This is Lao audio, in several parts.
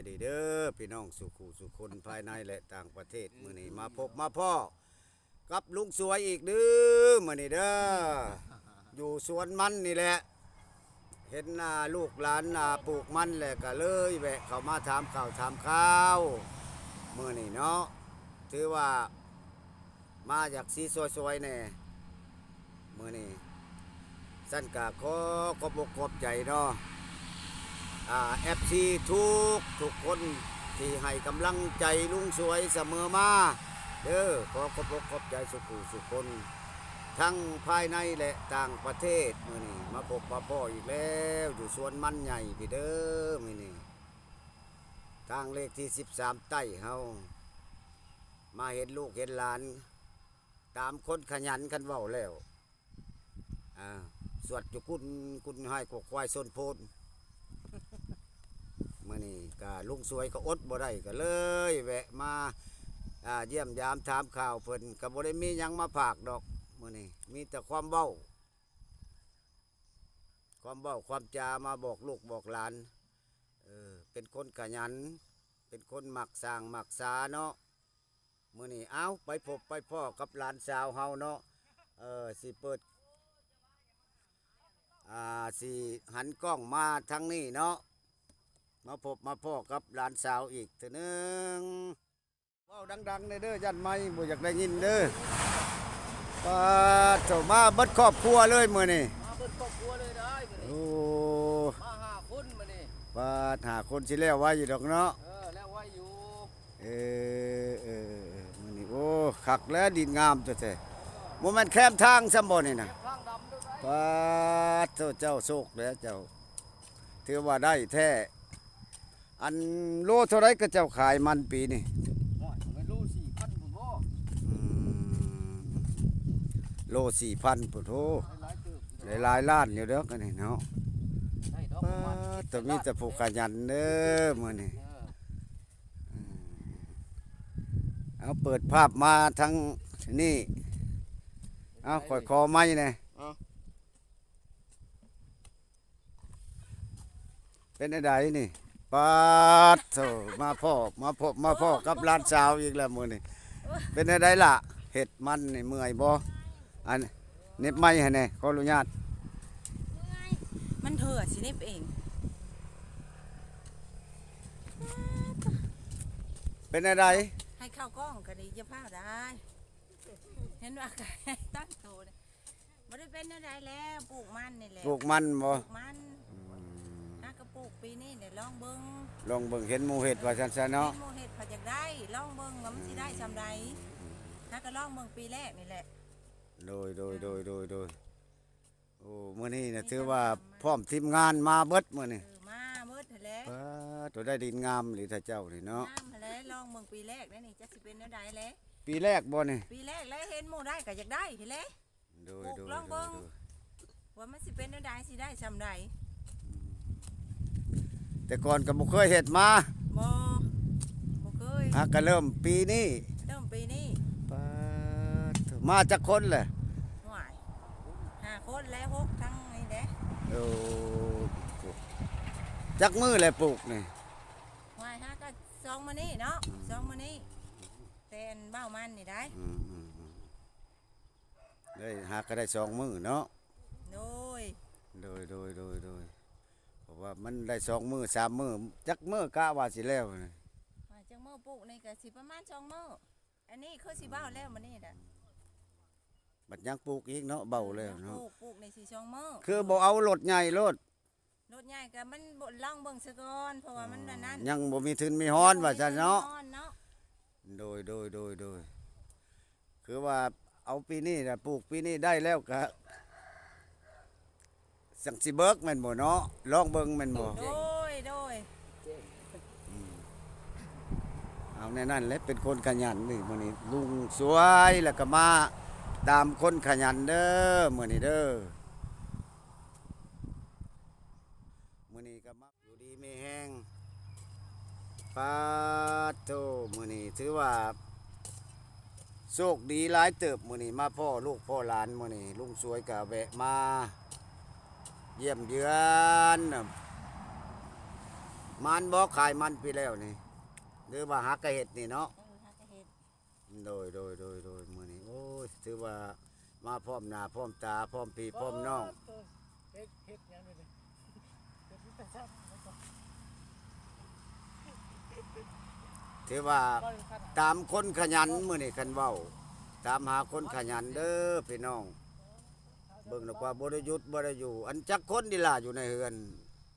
ດີເດີ ພີ່ນ້ອງສູ່ຄູ່ສູ່ຄົນ ພາຍໃນ ແລະ ຕ່າງປະເທດ. ມື້ນີ້ມາພົບມາພໍ້ກັບລຸງສວຍອີກເດີ ມື້ນີ້ເດີ ຢູ່ສວນມັນນີ້ແຫຼະ. ເຫັນ ອ່າ ລູກຫຼານ ອ່າ ປູກມັນແລ້ວ ກໍເລີຍແວະເຂົ້າມາຖາມຂ່າວຖາມຄາວມື້ນີ້ເນາະ. ຖືວ່າມາຢາກຊິຊ່ວຍໆແດ່ມື້ນີ້. ຊັ້ນກໍຂໍຂອບອົກຂອບໃຈເນາະ ອ່າ ເອັຟຊີທຸກທຸກຄົນທີ່ໃຫ້ກຳລັງໃຈລຸງສວຍສະເໝີມາເດີ. ຂໍຂອບອົກຂອບໃຈສູ່ຄູ່ສູ່ຄົນ ທັງພາຍໃນ ແລະ ຕ່າງປະເທດ. ມື້ນີ້ມາພົບມາພໍ້ອີກແລ້ວ ຢູ່ສວນມັນໃຫຍ່ພີ້ເດີ. ມື້ນີ້ທາງເລກທີສິບສາມໃຕ້ເຮົາ ມາເຫັນລູກເຫັນຫຼານ ຕາມຄົນຂະຫຍັນ ຄັນເວົ້າແລ້ວ ອ່າ ສວດຢູ່ກຸນ ກຸນຫາຍຄວາຍຊົນໂພນ. ມື້ນີ້ກະລຸງສວຍກໍອົດບໍ່ໄດ້ ກໍເລີຍແວະມາ ອ່າ ຢ້ຽມຢາມຖາມຂ່າວເພິ່ນ. ກໍບໍ່ໄດ້ມີຫຍັງມາຝາກດອກມື້ນີ້ ມີແຕ່ຄວາມເວົ້າ ຄວາມເວົ້າຄວາມຈາມາບອກລູກບອກຫຼານ. ເອີ ເປັນຄົນຂະຫຍັນ ເປັນຄົນມັກສ້າງມັກສາເນາະ. ມື້ນີ້ ເອົາ ໄປພົບໄປພໍ້ກັບຫຼານສາວເຮົາເນາະ. ເອີ ຊິເປີດ ອ່າ ຊິຫັນກ້ອງມາທາງນີ້ເນາະ ມາພົບມາພໍ້ກັບຫຼານສາວອີກເທື່ອໜຶ່ງ. ເວົ້າດັງໆແດ່ເດີ ຢ້ານໄມບໍ່ຢາກໄດ້ຍິນເດີ. ປາດໂທ້ ມາເບິດຄອບຄົວເລີຍມື້ນີ້. ມາເບິດຄອບຄົວເລີຍໄດ໋ມື້ນີ້. ໂອ້ ມາຫ້າຄົນມື້ນີ້. ປາດ ຫ້າຄົນ ຊິແລ້ວໄວຢູ່ດອກເນາະ. ເອີ ແລ້ວໄວຢູ່. ເອີ ເອີ ເອີ ມື້ນີ້ ໂອ້ ຄັກແລ້ວ ດິນງາມແທ້ໆ. ບໍ່ແມ່ນແຄມທາງຊ້ຳບໍ່ນີ້ນະ? ແຄມທາງດຳເດີໄດ໋. ປາດໂທ້ ເຈົ້າໂຊກແລ້ວເຈົ້າ ຖືວ່າໄດ້ແທ້. ອັນໂລເທົ່າໃດກະເຈົ້າຂາຍມັນປີນີ້? ໂອ້ຍ ມັນໂລສີ່ພັນພຸ້ນບໍ? ອືມ ໂລສີ່ພັນພຸ້ນ. ໂອ້ ໄດ້ຫຼາຍເຕີບຢູ່ ໄດ້ຫຼາຍລ້ານຢູ່ດອກອັນນີ້ເນາະ. ໄດ້ດອກ ປາດ ປະມານ ໂທ້ ມີແຕ່ຜູ້ຂະຫຍັນເດີມື້ນີ້. ເອີ ອືມ ເອົາ ເປີດພາບມາທາງນີ້. ເອົາ ຂ້ອຍຂໍໄມແດ່. ເອົາ ເປັນແນວໃດນີ້? ປາດໂທ້ ມາພໍ້ ມາພົບມາພໍ້ກັບຫຼານສາວອີກແລ້ວມື້ນີ້. ເປັນແນວໃດລະ? ເຮັດມັນນີ້ເມື່ອຍບໍ່? ອັນ ເນັບໄມໃຫ້ແດ່ ຂໍອະນຸຍາດ. ເມື່ອຍ ມັນເຖື່ອຊິເນັບເອງ. ເປັນແນວໃດ? ໃຫ້ເຂົ້າກ້ອງກໍດີ ຢ່າພ້າວໄດ້. ເຫັນວ່າ ຕັ້ງໂຕ ບໍ່ໄດ້ເປັນແນວໃດແລ້ວ ປູກມັນນີ້ແຫຼະ. ປູກມັນບໍ່? ປູກມັນ. ອືມ ຫາກະປູກປີນີ້ແຫຼະ ລອງເບິ່ງ ລອງເບິ່ງ ເຫັນໝູ່ເຮັດວ່າຊັ້ນຊະເນາະ. ເຫັນໝູ່ເຮັດ ເຂົາຢາກໄດ້ ລອງເບິ່ງວ່າມັນຊິໄດ້ຊ່ຳໃດ. ອືມ ຫາກະລອງເບິ່ງປີແລກນີ້ແຫຼະ. ໂດຍ ໂດຍ ໂດຍ ໂດຍ ໂດຍ. ໂອ້ ມື້ນີ້ນະ ມີແຕ່ ຖືວ່າ ງາມໆ ພ້ອມທີມງານມາເບິດມື້ນີ້. ເອີ ມາເບິດຫັ້ນແຫຼະ. ປາດ ໂຕໄດ້ດິນງາມອີ່ຫຼີ ຖ້າເຈົ້ານີ້ເນາະ. ງາມຫັ້ນແຫຼະ ລອງເບິ່ງປີແລກແດ່ນີ້ ຈັກຊິເປັນແນວໃດແຫຼະ. ປີແລກບໍ່ນີ້? ປີແລກແຫຼະ ເຫັນໝູ່ໄດ້ກໍຢາກໄດ້ຫັ້ນແຫຼະ. ໂດຍ ປູກ ໂດຍ ລອງເບິ່ງ ໂດຍ ໂດຍ ວ່າມັນຊິເປັນແນວໃດ ຊິໄດ້ຊ່ຳໃດ. ອືມ ແຕ່ກ່ອນກໍບໍ່ເຄີຍເຮັດມາ. ບໍ່ ບໍ່ເຄີຍ. ຫາກະເລີ່ມປີນີ້. ເລີ່ມປີນີ້. ປາດ ມາຈັກຄົນແຫຼະ? ຫວາຍ ຫ້າຄົນແລະ ຫົກທາງນີ້ແຫຼະ. ໂອ້ ຈັກມື້ແຫຼະປູກນີ້? ຫວາຍ ຫາກະສອງມື້ນີ້ເນາະ. ອືມ ສອງມື້ນີ້ ແຕ່ອັນເວົ້າມັນນີ້ໄດ໋. ອືມ ອືມ ອືມ ໄດ້ ຫາກະໄດ້ສອງມື້ເນາະ. ໂດຍ ໂດຍ ໂດຍ ໂດຍ ໂດຍ. ເພາະວ່າມັນໄດ້ສອງມື້ສາມມື້ ຈັກມື້ກະວ່າຊິແລ້ວນີ້? ວ່າຈັກມື້ປູກນີ້ກະຊິປະມານສອງມື້. ອັນນີ້ຄືຊິເບົາແລ້ວມື້ນີ້ນະ. ບັດຍັງປູກອີກເນາະ ເບົາແລ້ວເນາະ. ຍັງປູກ ປູກນີ້ຊິສອງມື້. ຄືບໍ່ເອົາລົດໃຫຍ່ໂລດ? ລົດໃຫຍ່ກະມັນບໍ່ ລອງເບິ່ງຊະກ່ອນ ເພາະວ່າມັນອັນນັ້ນ ຍັງບໍ່ມີທຶນມີຮອນວ່າຊັ້ນເນາະ. ຍັງບໍ່ມີທຶນມີຮອນເນາະ. ໂດຍ ໂດຍ ໂດຍ ໂດຍ. ຄືວ່າເອົາປີນີ້ລະ ປູກປີນີ້ໄດ້ແລ້ວກະ ຈັ່ງຊິເບີກແມ່ນບໍ່ເນາະ? ລອງເບິ່ງແມ່ນບໍ່? ໂດຍ ໂດຍ. ອືມ ເອົາແນວນັ້ນແຫຼະ ເປັນຄົນຂະຫຍັນນີ້. ມື້ນີ້ລຸງສວຍ ແລ້ວກໍມາຕາມຄົນຂະຫຍັນເດີ ມື້ນີ້ເດີ. ມື້ນີ້ກໍມາ ຢູ່ດີມີແຮງ. ປາດໂທ້ ມື້ນີ້ຖືວ່າໂຊກດີຫຼາຍເຕີບ ມື້ນີ້ມາພໍ້ລູກພໍ້ຫຼານ. ມື້ນີ້ລຸງສວຍກໍແວະມາຢ້ຽມເຢືອນ ມັນບໍ່ຂາຍມັນປີແລ້ວນີ້ ຫຼືວ່າຫາກະເຮັດນີ້ເນາະ? ເອີ ຫາກະເຮັດ. ໂດຍ ໂດຍ ໂດຍ ໂດຍ ມື້ນີ້ ໂອ້ຍ ຖືວ່າມາພ້ອມໜ້າພ້ອມຕາ ພ້ອມພີ່ພ້ອມນ້ອງ. ໂອ້ ເຮັດ ເຮັດຫຍັງນີ້? ເຮັດແຕ່ເຊົ້າ. ຖືວ່າຕາມຄົນຂະຫຍັນມື້ນີ້ ຄັນເວົ້າ ຕາມຫາຄົນຂະຫຍັນເດີພີ່ນ້ອງ. ເບິ່ງແລ້ວກວ່າບໍ່ໄດ້ຢຸດບໍ່ໄດ້ຢູ່. ອັນຈັກຄົນນີ້ລະຢູ່ໃນເຮືອນ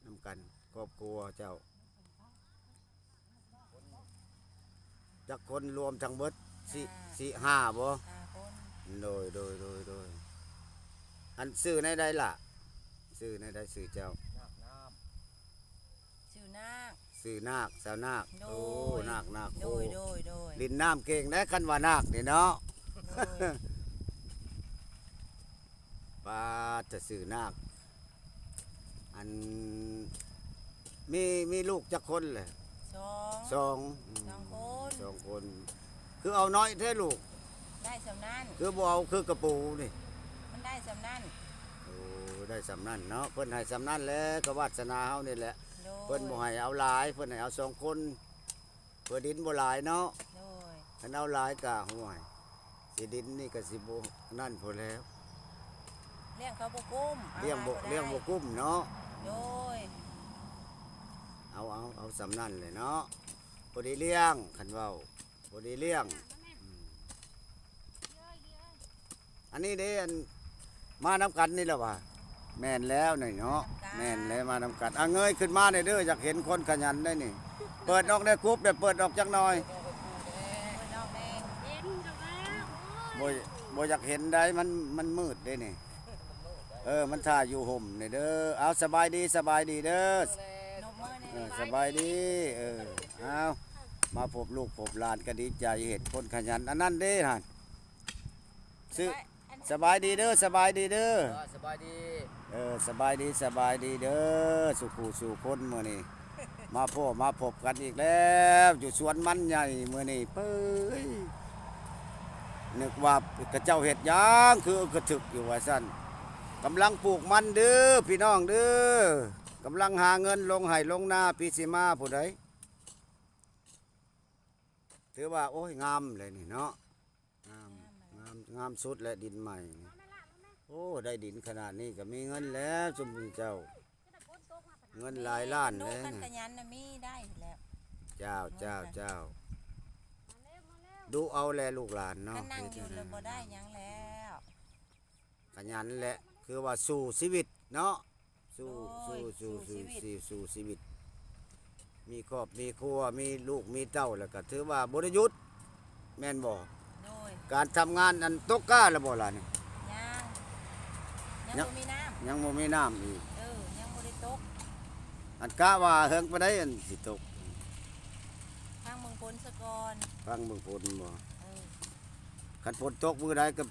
ນຳກັນ ຄອບຄົວເຈົ້າ? ຈັກຄົນລວມທັງເບິດ? ສີ່ ຫ້າ ສີ່ ຫ້າບໍ່? ຫ້າຄົນ. ໂດຍ ໂດຍ ໂດຍ ໂດຍ. ອັນຊື່ແນວໃດລະ? ຊື່ແນວໃດຊື່ເຈົ້າ? ນາກນ້ຳ. ຊື່ນາກ. ຊື່ນາກ ສາວນາກ. ໂດຍ. ໂອ້ ນາກ ນາກ ໂດຍ ໂອ້ ໂດຍ ໂດຍ. ຫຼິ້ນນ້ຳເກັ່ງໄດ໋ ຄັນວ່ານາກນີ້ເນາະ. ໂດຍ. ປາດ ຈະຊື່ນາກ ອັນ ມີ ມີລູກຈັກຄົນແຫຼະ? ສອງ. ສອງ ສອງຄົນ. ສອງຄົນ. ຄືເອົານ້ອຍແທ້ລູກ? ໄດ້ສ່ຳນັ້ນ. ຄືບໍ່ເອົາຄືກະປູນີ້? ມັນໄດ້ສ່ຳນັ້ນ. ໂອ້ ໄດ້ສ່ຳນັ້ນເນາະ. ເພິ່ນໃຫ້ສ່ຳນັ້ນແຫຼະ ກໍວາດສະໜາເຮົານີ້ແຫຼະ. ໂດຍ. ເພິ່ນບໍ່ໃຫ້ເອົາຫຼາຍ ເພິ່ນໃຫ້ເອົາສອງຄົນ. ເພື່ອດິນບໍ່ຫຼາຍເນາະ. ໂດຍ. ຄັນເອົາຫຼາຍກະ ໂອ້ຍ ຊິດິນນີ້ກະຊິບໍ່ນັ້ນພຸ້ນແລ້ວ. ລ້ຽງເຂົາບໍ່ກຸ້ມ. ລ້ຽງບໍ່ ລ້ຽງບໍ່ກຸ້ມເນາະ. ໂດຍ. ເອົາ ເອົາ ເອົາສ່ຳນັ້ນແຫຼະເນາະ. ພໍດີລ້ຽງ ຄັນເວົ້າ ພໍດີລ້ຽງ. ອືມ. ອັນນີ້ເດ້ ອັນ ມານຳກັນນີ້ແຫຼະຫວາ? ແມ່ນແລ້ວນີ້ເນາະ. ມານຳກັນ. ແມ່ນແລ້ວ ມານຳກັນ. ອາ ເງີຍຂຶ້ນມາແດ່ເດີ ຢາກເຫັນຄົນຂະຫຍັນໄດ໋ນີ້. ເປີດອອກແດ່ ກຸບແດ່ ເປີດອອກຈັກໜ່ອຍ. ເປີດອອກແດ່. ເຫັນຢູ່ແລ້ວ. ໂອ້ຍ ບໍ່ ບໍ່ຢາກເຫັນໃດ໋ ມັນ ມັນມືດເດ້ນີ້. ເອີ ມັນຖ້າຢູ່ຮົ່ມນີ້ເດີ. ເອົາ ສະບາຍດີ ສະບາຍດີເດີ. ສະບາຍດີ. ເອີ ເອົາ ມາພົບລູກພົບຫຼານກໍດີໃຈ ເຫັນຄົນຂະຫຍັນ. ອັນນັ້ນເດ້ຫັ້ນ ຊື່ ສະບາຍດີເດີ ສະບາຍດີເດີ. ເອີ ສະບາຍດີ. ເອີ ສະບາຍດີ ສະບາຍດີເດີ ສູ່ຄູ່ສູ່ຄົນ. ມື້ນີ້ມາພໍ້ມາພົບກັນອີກແລ້ວ ຢູ່ສວນມັນໃຫຍ່ມື້ນີ້. ເປີຍ ນຶກວ່າເຂົາເຈົ້າເຮັດຫຍັງຄືອຶກກະທຶກຢູ່ວ່າຊັ້ນ. ກຳລັງປູກມັນເດີພີ່ນ້ອງເດີ ກຳລັງຫາເງິນລົງໄຮ່ລົງນາປີຊິມາພຸ້ນໃດ໋. ຖືວ່າ ໂອ້ຍ ງາມແຫຼະນີ້ເນາະ. ງາມ ງາມ ງາມສຸດແຫຼະ ດິນໃໝ່ນີ້. ໂອ້ ໄດ້ດິນຂະໜາດນີ້ກໍມີເງິນແລ້ວ ຊຸມເຈົ້າ ເງິນຫຼາຍລ້ານແລ້ວ. ຄັນຂະຫຍັນນະມີໄດ້ແລ້ວ. ເຈົ້າ ເຈົ້າ ເຈົ້າ. ດຸເອົາແຫຼະລູກຫຼານເນາະ. ຄັນນັ່ງຢູ່ແລ້ວບໍ່ໄດ້ຫຍັງແລ້ວ. ຂະຫຍັນແຫຼະ ຄືວ່າສູ້ຊີວິດເນາະ. ສູ້ ໂດຍ ສູ້ ສູ້ ສູ້ຊີວິດ ສູ້ຊີວິດ. ມີຄອບມີຄົວ ມີລູກມີເຕົ້າ ແລ້ວກໍຖືວ່າບໍ່ໄດ້ຢຸດ ແມ່ນບໍ່? ໂດຍ. ການທຳງານ ອັນ ຕົກກ້າແລ້ວບໍ່ລະນີ້? ຍັງ ຍັງ ຍັງບໍ່ມີນ້ຳ ຍັງບໍ່ມີນ້ຳອີກ. ເອີ ຍັງບໍ່ໄດ້ຕົກ. ອັນ ກະວ່າເຫິງປານໃດ ອັນ ຊິຕົກ? ຟັງເບິ່ງຝົນສະກ່ອນ. ຟັງເບິ່ງຝົນບໍ່? ເອີ. ຄັນຝົນຕົກມື້ໃດກໍ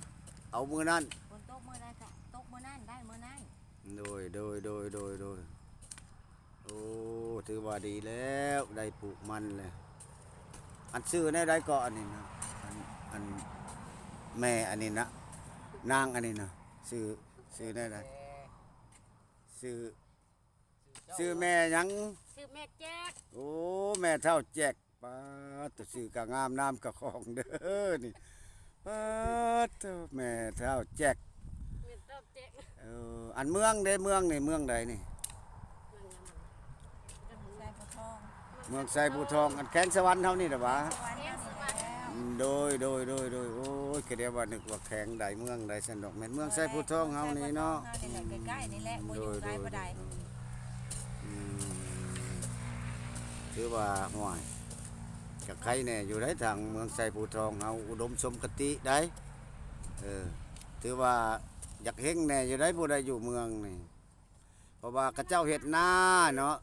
ເອົາມື້ນັ້ນ. ຝົນຕົກມື້ໃດກໍຕົກມື້ນັ້ນ ໄດ້ມື້ນັ້ນ. ໂດຍ ໂດຍ ໂດຍ ໂດຍ ໂດຍ. ໂອ້ ຖືວ່າດີແລ້ວ ໄດ້ປູກມັນແລ້ວ. ອັນ ຊື່ແນວໃດເກາະອັນນີ້ນະ? ອັນ ອັນ ແມ່ອັນນີ້ນະ ນາງອັນນີ້ນະ ຊື່ ຊື່ແນວໃດ? ຊື່ ຊື່ແມ່ຫຍັງ? ຊື່ແມ່ແຈກ. ໂອ້ ແມ່ເຖົ້າແຈກ. ປາດ ໂຕຊື່ກະງາມ ນາມກະຂອງເດີນີ້. ປາດໂທ້ ແມ່ເຖົ້າແຈກ ແມ່ເຖົ້າແຈກ. ເອີ ອັນເມືອງເດ້ ເມືອງນີ້ ເມືອງໃດນີ້? ເມືອງຫຍັງ? ໄຊພູທອງ. ເມືອງໄຊພູທອງ ອັນແຂວງສະຫວັນເຮົານີ້ລະຫວາ? ແຂວງສະຫວັນ. ໂດຍ ໂດຍ ໂດຍ ໂດຍ. ໂອ້ຍ ກະດຽວວ່ານຶກວ່າແຂວງໃດເມືອງໃດຊັ້ນດອກ ແມ່ນເມືອງໄຊພູທອງເຮົານີ້ເນາະ. ເມືອງໄຊພູທອງເຮົານີ້ເນາະ ໃກ້ໆນີ້ແຫຼະ ບໍ່ຢູ່ໄກປານໃດ. ອືມ ຖືວ່າ ຫ້ວຍ ກະໄຄແດ່ຢູ່ໃດ໋ ທາງເມືອງໄຊພູທອງເຮົາອຸດົມສົມຄະຕິໃດ໋. ເອີ ຖືວ່າຢາກເຮັງແດ່ຢູ່ໃດ໋ ຜູ້ໃດຢູ່ເມືອງນີ້ ເພາະວ່າເຂົາເຈົ້າເຮັດນາເນາະ.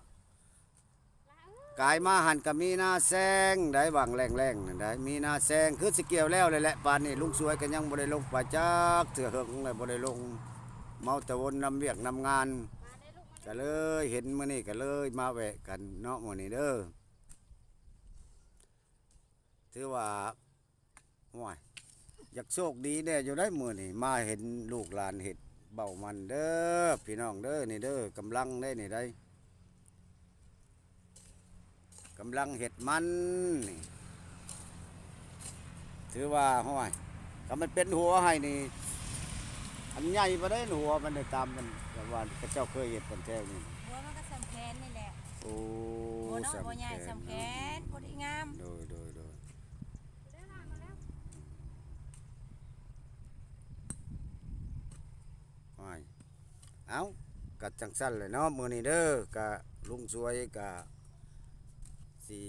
ກາຍມາຫັ້ນກໍມີນາແຊງໄດ໋ ຫວ່າງແລ້ງໆນັ້ນໄດ໋ ມີນາແຊງ ຄືຊິກ່ຽວແລ້ວແຫຼະ. ປານນີ້ລຸງສວຍກໍຍັງບໍ່ໄດ້ລົງໄປຈັກເທື່ອ ເຫິງແລ້ວບໍ່ໄດ້ລົງ ເມົາແຕ່ວົນນຳວຽກນຳງານ ກໍເລີຍເຫັນມື້ນີ້ ກໍເລີຍມາແວະກັນເນາະ ມື້ນີ້ເດີ. ຖືວ່າ ໂອ້ຍ ຢາກໂຊກດີແດ່ຢູ່ໃດ໋ ມື້ນີ້ມາເຫັນລູກຫຼານເຮັດເບົາມັນເດີ ພີ່ນ້ອງເດີ. ນີ້ເດີ ກຳລັງເດ້ນີ້ໃດ໋. ກຳລັງເຮັດມັນນີ້ ຖືວ່າ ຫ້ວຍ ຄັນມັນເປັນຫົວໃຫ້ນີ້ ອັນໃຫຍ່ປານໃດ ຫົວມັນນີ້ ຕາມມັນ ແບບວ່າເຂົາເຈົ້າເຄີຍເຮັດກັນແຖວນີ້ ຫົວມັນກໍສ່ຳແຂນນີ້ແຫຼະ. ໂອ້ ບໍ່ນ້ອຍບໍ່ໃຫຍ່ ສ່ຳແຂນ ພໍດີງາມ. ໂດຍ ໂດຍ ໂດຍ. ໂອ້ຍ ເອົ້າ ກະຈັ່ງຊັ້ນແຫຼະເນາະ ມື້ນີ້ເດີ ກະລຸງສວຍກະຊິ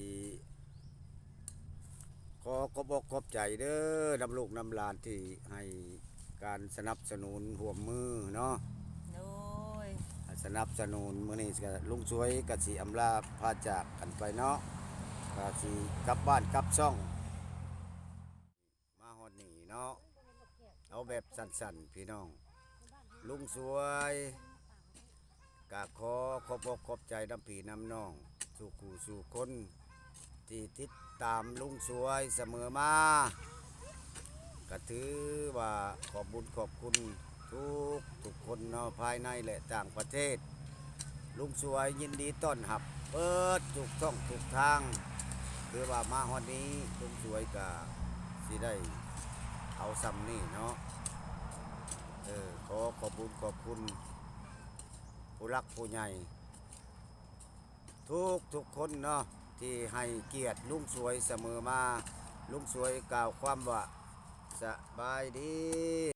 ຂໍຂອບອົກຂອບໃຈເດີ ນຳລູກນຳຫຼານທີ່ໃຫ້ການສະໜັບສະໜູນຮ່ວມມືເນາະ. ໂດຍ ສະໜັບສະໜູນ ມື້ນີ້ກະລຸງສວຍກະຊິອຳລາພາຈາກກັນໄປເນາະ ກະຊິກັບບ້ານກັບຊ່ອງ. ມາຮອດນີ້ເນາະ ເອົາແບບສັ້ນໆ ພີ່ນ້ອງ ລຸງສວຍກະຂໍຂອບອົກຂອບໃຈນຳພີ່ນຳນ້ອງສູ່ຄູ່ສູ່ຄົນ ທີ່ຕິດຕາມລຸງສວຍສະເໝີມາ ກະຖືວ່າຂອບບຸນຂອບຄຸນທຸກໆຄົນເນາະ ພາຍໃນ ແລະ ຕ່າງປະເທດ. ລຸງສວຍຍິນດີຕ້ອນຮັບເບິດທຸກຊ່ອງທຸກທາງ. ຄືວ່າມາຮອດນີ້ ລຸງສວຍກະຊິໄດ້ເອົາຊ່ຳນີ້ເນາະ. ເອີ ຂໍຂອບບຸນຂອບຄຸນຜູ້ຫຼັກຜູ້ໃຫຍ່ທຸກໆຄົນເນາະ ທີ່ໃຫ້ກຽດລຸງສວຍສະເໝີມາ. ລຸງສວຍກ່າວຄວາມວ່າ ສະບາຍດີ.